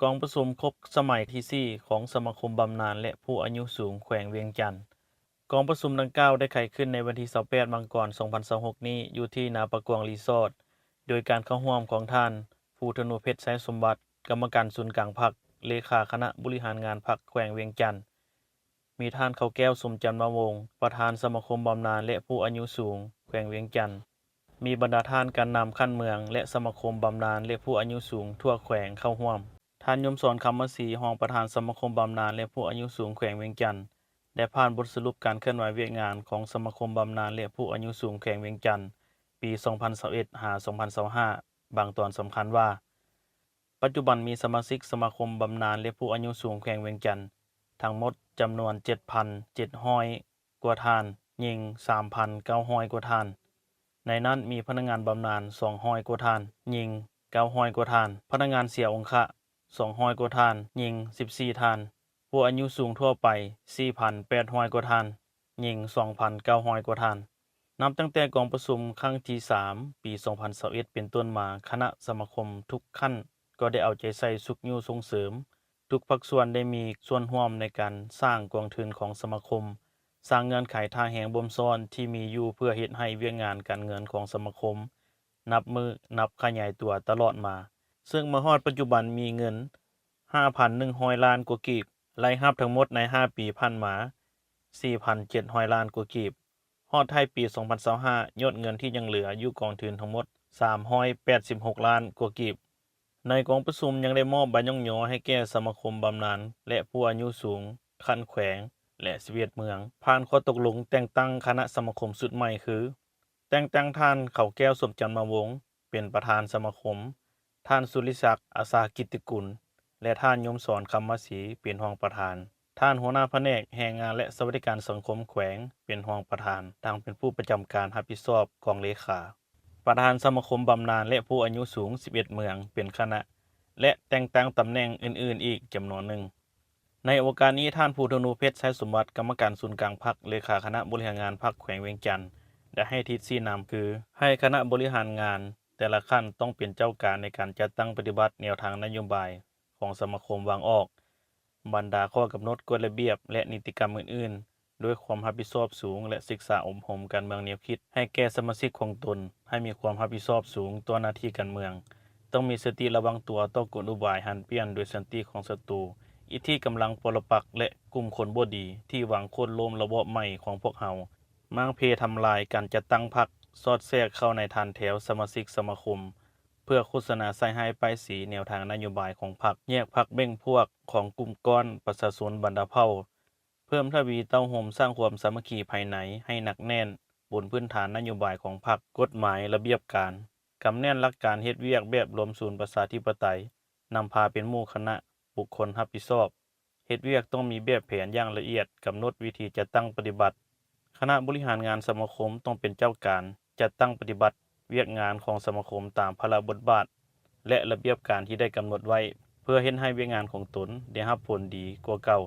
ກອງປະຊຸມຄົບສະໄໝທີສີ່ຂອງສະມາຄົມບຳນານ ແລະ ຜູ້ອາຍຸສູງແຂວງວຽງຈັນ. ກອງປະຊຸມດັ່ງກ່າວໄດ້ໄຂຂຶ້ນໃນວັນທີຊາວແປດ ມັງກອນ ສອງພັນຊາວຫົກນີ້ ຢູ່ທີ່ນາປາກວາງຣີສອດ ໂດຍການເຂົ້າຮ່ວມຂອງທ່ານ ພູທະນູເພັດ ໄຊສົມບັດ ກຳມະການສູນກາງພັກ, ເລຂາຄະນະບໍລິຫານງານພັກແຂວງວຽງຈັນ, ມີທ່ານ ເຂົ້າແກ້ວ ສົມຈັນມະວົງ ປະທານສະມາຄົມບຳນານ ແລະ ຜູ້ອາຍຸສູງແຂວງວຽງຈັນ, ມີບັນດາທ່ານການນຳຂັ້ນເມືອງ ແລະ ສະມາຄົມບຳນານ ແລະ ຜູ້ອາຍຸສູງທົ່ວແຂວງເຂົ້າຮ່ວມ. ທ່ານ ຍົມສອນ ຄຳມະສີ ຮອງປະທານສະມາຄົມບຳນານ ແລະ ຜູ້ອາຍຸສູງແຂວງວຽງຈັນ ໄດ້ຜ່ານບົດສະຫຼຸບການເຄື່ອນໄຫວວຽກງານຂອງສະມາຄົມບຳນານ ແລະ ຜູ້ອາຍຸສູງແຂວງວຽງຈັນ ປີສອງພັນຊາວເອັດ ຫາ ສອງພັນຊາວຫ້າ ບາງຕອນສຳຄັນວ່າ ປັດຈຸບັນມີສະມາຊິກສະມາຄົມບຳນານ ແລະ ຜູ້ອາຍຸສູງແຂວງວຽງຈັນ ທັງໝົດຈຳນວນ ເຈັດພັນເຈັດຮ້ອຍ ກວ່າທ່ານ, ຍິງ ສາມພັນເກົ້າຮ້ອຍ ກວ່າທ່ານ. ໃນນັ້ນມີພະນັກງານບຳນານ ສອງຮ້ອຍ ກວ່າທ່ານ, ຍິງ ເກົ້າຮ້ອຍ ກວ່າທ່ານ, ພະນັກງານເສຍອົງຄະ ສອງຮ້ອຍ ກວ່າທ່ານ, ຍິງ ສິບສີ່ ທ່ານ, ຜູ້ອາຍຸສູງທົ່ວໄປ ສີ່ພັນແປດຮ້ອຍ ກວ່າທ່ານ, ຍິງ ສອງພັນເກົ້າຮ້ອຍ ກວ່າທ່ານ. ນັບຕັ້ງແຕ່ກອງປະຊຸມຄັ້ງທີສາມ ປີສອງພັນຊາວເອັດ ເປັນຕົ້ນມາ, ຄະນະສະມາຄົມທຸກຂັ້ນກໍໄດ້ເອົາໃຈໃສ່ຊຸກຍູ້ສົ່ງເສີມ, ທຸກພາກສ່ວນໄດ້ມີສ່ວນຮ່ວມໃນການສ້າງກອງທຶນຂອງສະມາຄົມ, ສ້າງເງື່ອນໄຂທ່າແຮງບົ່ມຊ້ອນທີ່ມີຢູ່ເພື່ອເຮັດໃຫ້ວຽກງານການເງິນຂອງສະມາຄົມ ນັບມື້ນັບຂະຫຍາຍຕົວຕະຫຼອດມາ, ເຊິ່ງມາຮອດປັດຈຸບັນມີເງິນ ຫ້າພັນໜຶ່ງຮ້ອຍລ້ານກວ່າກີບ, ລາຍຮັບທັງໝົດໃນຫ້າປີຜ່ານມາ ສີ່ພັນເຈັດຮ້ອຍລ້ານກວ່າກີບ, ຮອດທ້າຍປີສອງພັນຊາວຫ້າ ຍອດເງິນທີ່ຍັງເຫຼືອຢູ່ກອງທຶນທັງໝົດ ສາມຮ້ອຍແປດສິບຫົກລ້ານກວ່າກີບ. ໃນກອງປະຊຸມຍັງໄດ້ມອບໃບຍ້ອງຍໍໃຫ້ແກ່ສະມາຄົມບຳນານ ແລະ ຜູ້ອາຍຸສູງຂັ້ນແຂວງ ແລະ ສິບເອັດເມືອງ ຜ່ານຂໍ້ຕົກລົງແຕ່ງຕັ້ງຄະນະສະມາຄົມຊຸດໃໝ່ຄື ແຕ່ງຕັ້ງທ່ານ ເຂົ້າແກ້ວ ສົມຈັນມະວົງ ເປັນປະທານສະມາຄົມ, ທ່ານ ສຸລິສັກ ອາສາກິດຕິກຸນ ແລະ ທ່ານ ຍົມສອນ ຄຳມະສີ ເປັນຮອງປະທານ, ທ່ານ ຫົວໜ້າພະແນກແຮງງານ ແລະ ສະຫວັດດີການສັງຄົມແຂວງ ເປັນຮອງປະທານ, ທັງເປັນຜູ້ປະຈຳການຮັບຜິດຊອບກອງເລຂາ, ປະທານສະມາຄົມບຳນານ ແລະ ຜູ້ອາຍຸສູງ ສິບເອັດເມືອງ ເປັນຄະນະ ແລະ ແຕ່ງຕັ້ງຕຳແໜ່ງອື່ນໆອີກຈຳນວນໜຶ່ງ. ໃນໂອກາດນີ້, ທ່ານ ພູທະນູເພັດ ໄຊສົມບັດ ກຳມະການສູນກາງພັກ, ເລຂາຄະນະບໍລິຫານງານພັກແຂວງວຽງຈັນ ໄດ້ໃຫ້ທິດຊີ້ນຳຄື ໃຫ້ຄະນະບໍລິຫານງານແຕ່ລະຂັ້ນຕ້ອງເປັນເຈົ້າການໃນການຈັດຕັ້ງປະຕິບັດແນວທາງນະໂຍບາຍຂອງສະມາຄົມວາງອອກ, ບັນດາຂໍ້ກຳນົດ, ກົດລະບຽບ ແລະ ນິຕິກຳອື່ນໆ ດ້ວຍຄວາມຮັບຜິດຊອບສູງ ແລະ ສຶກສາອົບຮົມການເມືອງແນວຄິດໃຫ້ແກ່ສະມາຊິກຂອງຕົນ ໃຫ້ມີຄວາມຮັບຜິດຊອບສູງຕໍ່ໜ້າທີ່ການເມືອງ, ຕ້ອງມີສະຕິລະວັງຕົວຕໍ່ກົນອຸບາຍຫັນປ່ຽນໂດຍສັນຕິຂອງສັດຕູ, ອິດທິກຳລັງປໍລະປັກ ແລະ ກຸ່ມຄົນບໍ່ດີທີ່ຫວັງໂຄ່ນລົ້ມລະບອບໃໝ່ຂອງພວກເຮົາ, ມ້າງເພທຳລາຍການຈັດຕັ້ງພັກ, ສອດແຊກເຂົ້າໃນຖັນແຖວສະມາຊິກສະມາຄົມ ເພື່ອໂຄສະນາໃສ່ຮ້າຍປ້າຍສີແນວທາງນະໂຍບາຍຂອງພັກ, ແຍກພັກແບ່ງພວກຂອງກຸ່ມກ້ອນປະຊາຊົນບັນດາເຜົ່າ, ເພີ່ມທະວີເຕົ້າໂຮມສ້າງຄວາມສາມັກຄີພາຍໃນໃຫ້ໜັກແໜ້ນບົນພື້ນຖານນະໂຍບາຍຂອງພັກ, ກົດໝາຍ, ລະບຽບການ, ກຳແໜ້ນຫຼັກການເຮັດວຽກແບບລວມສູນປະຊາທິປະໄຕ, ນຳພາເປັນໝູ່ຄະນະ, ບຸກຄົນຮັບຜິດຊອບ, ເຮັດວຽກຕ້ອງມີແບບແຜນຢ່າງລະອຽດ, ກຳນົດວິທີຈັດຕັ້ງປະຕິບັດ. ຄະນະບໍລິຫານງານສະມາຄົມຕ້ອງເປັນເຈົ້າການຈັດຕັ້ງປະຕິບັດວຽກງານຂອງສະມາຄົມຕາມພາລະບົດບາດ ແລະ ລະບຽບການທີ່ໄດ້ກຳນົດໄວ້ ເພື່ອເຮັດໃຫ້ວຽກງານຂອງຕົນໄດ້ຮັບຜົນດີກວ່າເກົ່າ.